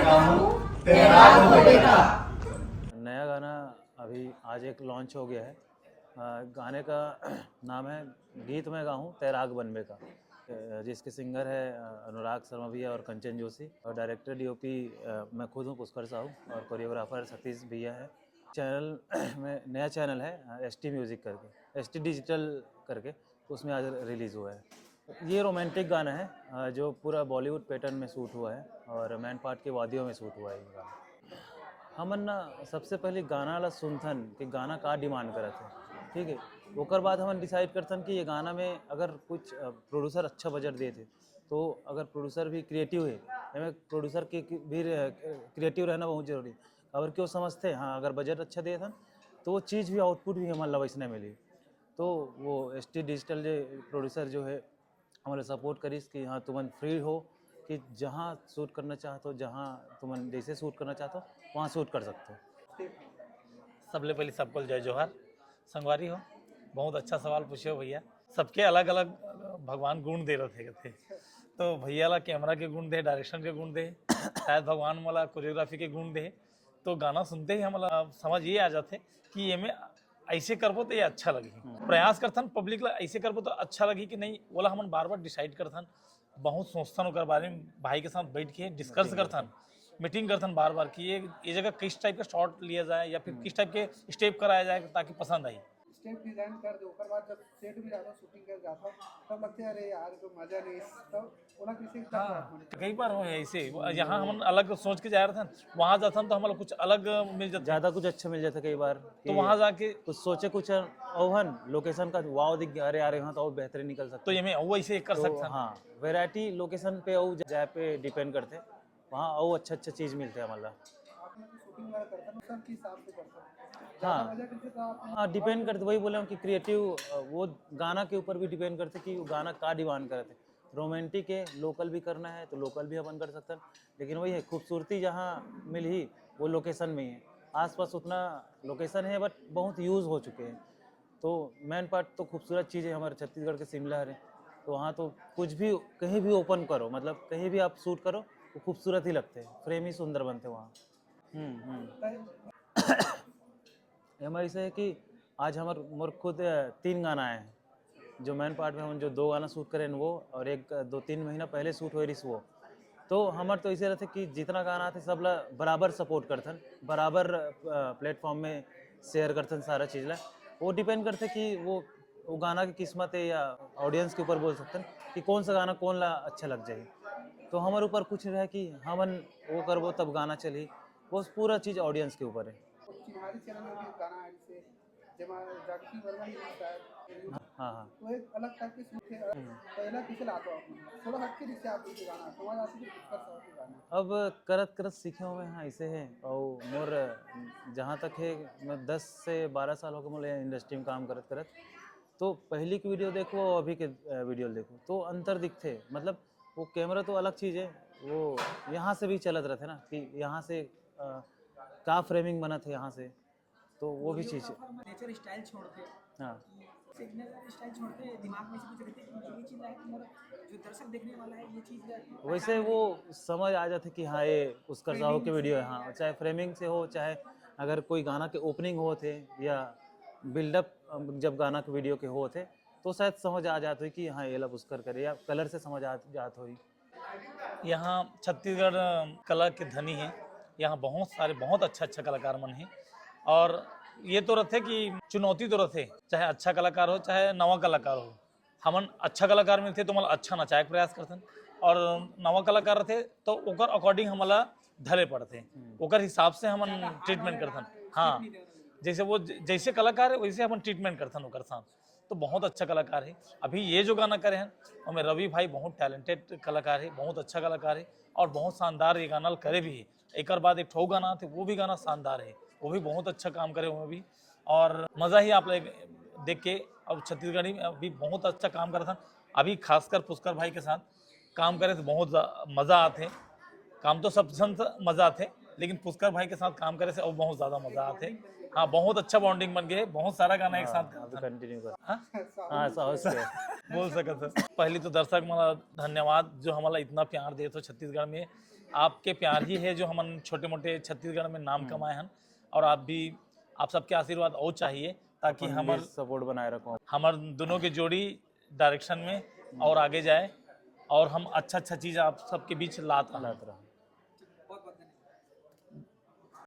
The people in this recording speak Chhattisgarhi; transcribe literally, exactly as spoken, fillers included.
का हूँ, तैराक होने का। नया गाना अभी आज एक लॉन्च हो गया है। अ, गाने का नाम है गीत मैं गाऊँ तैराक बनबे का, अ, जिसके सिंगर है, अ, अनुराग शर्मा भैया और कंचन जोशी, और डायरेक्टर डीओपी, अ, मैं खुद हूँ, पुष्कर साहू, और कोरियोग्राफर सतीश भैया है। चैनल में नया चैनल है, अ, एसटी म्यूजिक करके, एसटी डिजिटल करके, उसमें आज रिलीज हुआ है। ये रोमांटिक गाना है, अ, जो पूरा बॉलीवुड पैटर्न में शूट हुआ है और मैन पार्ट के वादियों में शूट हुआ है ये गाना। हमन ना सबसे पहले गाना ला सुनथन कि गाना का डिमांड करत है, ठीक है। ओकर बाद हमन डिसाइड करथन कि ये गाना में अगर कुछ, अ, प्रोड्यूसर अच्छा बजट देत है, तो अगर प्रोड्यूसर भी क्रिएटिव है, एमे प्रोड्यूसर के भी क्रिएटिव रहना बहुत जरूरी है। अगर क्यों समझते हैं, हाँ, अगर बजट अच्छा देत हन तो वो चीज़ भी, आउटपुट भी हमन ला वैसने मिली। तो वो एसटी डिजिटल जे प्रोड्यूसर जो है, हमन ला सपोर्ट करिस कि हाँ, तुमन फ्री हो, कि जहाँ शूट करना चाहत हो, जहाँ तुमन जैसे शूट करना चाहत हो, वहाँ शूट कर सकते हो। सबले पहले सबको जय जोहार। संगवारी हो, बहुत अच्छा सवाल पूछे हो भैया। सबके अलग-अलग भगवान गुण दे रथे, कथे। तो भैया ला कैमरा के गुण दे, डायरेक्शन के गुण दे, शायद भगवान मोला कोरियोग्राफी के गुण दे। तो गाना सुनते ही हमला समझ ये आ जाथे कि एमे ऐसे करबो तो ये अच्छा लगही। हम्म। प्रयास करथन पब्लिक ला ऐसे करबो तो अच्छा लगही कि नहीं, ओला हमन बार-बार डिसाइड करथन, बहुत सोचथन ओकर बारे में, भाई के साथ बैठ के डिस्कस करथन, मीटिंग करथन बार-बार कि ये, ये जगह किस टाइप का शॉट लिया जाए या फिर हम्म। किस टाइप के स्टेप कराया जाए ताकि पसंद आई। स्टेप डिजाइन कर दे, ओकर बाद जब सेट भी जाता, शूटिंग कर जाता, तब लगते, "अरे यार, तो मजा नहीं।" तब ओला कैसे एकदम हाँ, बात बने। कई बार हो ऐसे, यहाँ हमन अलग सोच के जा रहे थे, वहाँ जाथन तो हमला कुछ अलग मिल जाता। ज्यादा कुछ अच्छा मिल जाता कई बार तो कि वहाँ जाके कुछ सोचे कुछ अउ हन, लोकेशन का वाव दिख गया, "अरे यार, यहाँ तो और बेहतरीन निकल सकता तो है।" ये में वो ऐसे कर तो सकता है। हाँ, वैरायटी लोकेशन पे अउ जाए पे डिपेंड करते, वहाँ अउ अच्छा अच्छा चीज़ मिलते हैं मतलब। आप लोग शूटिंग वगैरह करते हैं, सब के हिसाब से करते हैं। हाँ। ज़्यादा बजट से तो आप हाँ, डिपेंड करते, वही बोले हूँ कि क्रिएटिव, अ, वो गाना के ऊपर भी डिपेंड करते कि वो गाना का डिमांड करते। रोमांटिक है, लोकल भी करना है तो लोकल भी अपन कर सकते हैं, लेकिन वही है, खूबसूरती जहाँ मिलही वो लोकेशन में ही है। आसपास उतना लोकेशन है, बट बहुत यूज़ हो चुके हैं। तो मेन पार्ट तो खूबसूरत चीज़ है, हमारे छत्तीसगढ़ के शिमला हरे, तो वहाँ तो कुछ भी, कहीं भी ओपन करो, मतलब कहीं भी आप शूट करो, वो खूबसूरत ही लगते हैं, फ्रेम ही सुंदर बनते हैं वहाँ। हम्म हम्म। ये हमारे ऐसे है कि आज हमारे, मोर खुद, अ, तीन गाना आए हैं, जो मेन पार्ट में हम जो दो गाना शूट करें वो, और एक, अ, दो तीन महीना पहले शूट हो रही वो। तो हमार तो ऐसे रहते कि जितना गाना आते सब ला बराबर सपोर्ट करथन, बराबर, अ, प्लेटफॉर्म में शेयर करथन सारा चीज़ ला। वो डिपेंड करते कि वो, वो गाना की किस्मत है या ऑडियंस के ऊपर बोल सकथन कि कौन सा गाना कौन ला अच्छा लग जाए। तो हमारे ऊपर कुछ रहे कि हमन वो करबो तब गाना चली, वो पूरा चीज़ ऑडियंस के ऊपर है। चिन्हारी चैनल में भी गाना है, जैसे जेमा जागृति वर्मा ही शायद। हाँ, हाँ। तो एक अलग टाइप के शूट थे, हम्म। पहला कैसे लाते हो आप? थोड़ा हट के जैसे आप उनके गाना, समझ आती थी पुष्कर साहब के गाना। अब करत करत सीखे हुए हैं, ऐसे है। और मोर जहाँ तक है, मैं दस से बारह साल हो गए मोला इंडस्ट्री में काम करत करत। तो पहली की वीडियो देखो और अभी के, अ, वीडियो देखो तो अंतर दिखते, मतलब वो कैमरा तो अलग चीज़ है, वो यहाँ से भी चलत रहते ना कि यहाँ से, अ, का फ्रेमिंग बनत है यहाँ से, तो वो भी चीज़ है। नेचर स्टाइल छोड़ के हाँ। सिग्नेचर स्टाइल छोड़ के दिमाग में से कुछ रहते कि मुझे ये चीज़ लाए कि मेरा जो दर्शक देखने वाला है ये चीज़ लाए। वैसे वो समझ आ जाते कि हाँ, ये पुष्कर साहू की वीडियो है। हाँ, चाहे फ्रेमिंग से हो, चाहे अगर कोई गाना के ओपनिंग होत है या बिल्डअप, अम, जब गाना के वीडियो के होत है तो शायद समझ आ जात होई कि हाँ, ये ला पुष्कर करे, या कलर से समझ आ जात होई। यहाँ छत्तीसगढ़ कला के धनी है, यहाँ बहुत सारे, बहुत अच्छा अच्छा कलाकार मन है। और ये तो रहते कि चुनौती तो रहते, चाहे अच्छा कलाकार हो, चाहे नवा कलाकार हो। हमन अच्छा कलाकार मिलते तो मतलब अच्छा नचाए के प्रयास करथन, और नवा कलाकार रहते तो ओकर अकॉर्डिंग हमला ढले पड़ते, हम्म। ओकर हिसाब से हमन ट्रीटमेंट करथन। हाँ, जैसे वो ज-, जैसे कलाकार है वैसे हमन ट्रीटमेंट करथन ओकर साथ। तो बहुत अच्छा कलाकार है। अभी ये जो गाना करे हैं, ओमे रवि भाई बहुत टैलेंटेड कलाकार है, बहुत अच्छा कलाकार है और बहुत शानदार ये गाना करे भी है। एक बाद एक ठो गाना थे, वो भी गाना शानदार है, वो भी बहुत अच्छा काम करे हुए भी। और मज़ा ही आप लोग देख के, अब छत्तीसगढ़ी में अभी बहुत अच्छा काम करत हन। अभी खासकर पुष्कर भाई के साथ काम करे तो बहुत जा-, मज़ा आते। काम तो सब संग मज़ा आते, लेकिन पुष्कर भाई के साथ काम करे से और बहुत ज़्यादा मज़ा आते। हाँ, बहुत अच्छा बॉन्डिंग बन गए, बहुत सारा गाना एक साथ हाँ, अभी करथन। कंटिन्यू कर। हाँ? हाँ, साहस के। बोल सकत हस। पहली तो दर्शक मन ला धन्यवाद जो हमला इतना प्यार देत हो छत्तीसगढ़ में। आपके प्यार ही है जो हमन छोटे मोटे छत्तीसगढ़ में नाम कमाए हन, और आप भी, आप सबके आशीर्वाद और चाहिए, ताकि हमर सपोर्ट बनाए रखो। हमर दोनों के जोड़ी डायरेक्शन में और आगे जाए, और हम अच्छा अच्छा चीज आप सबके बीच लात रहन। लात रहो।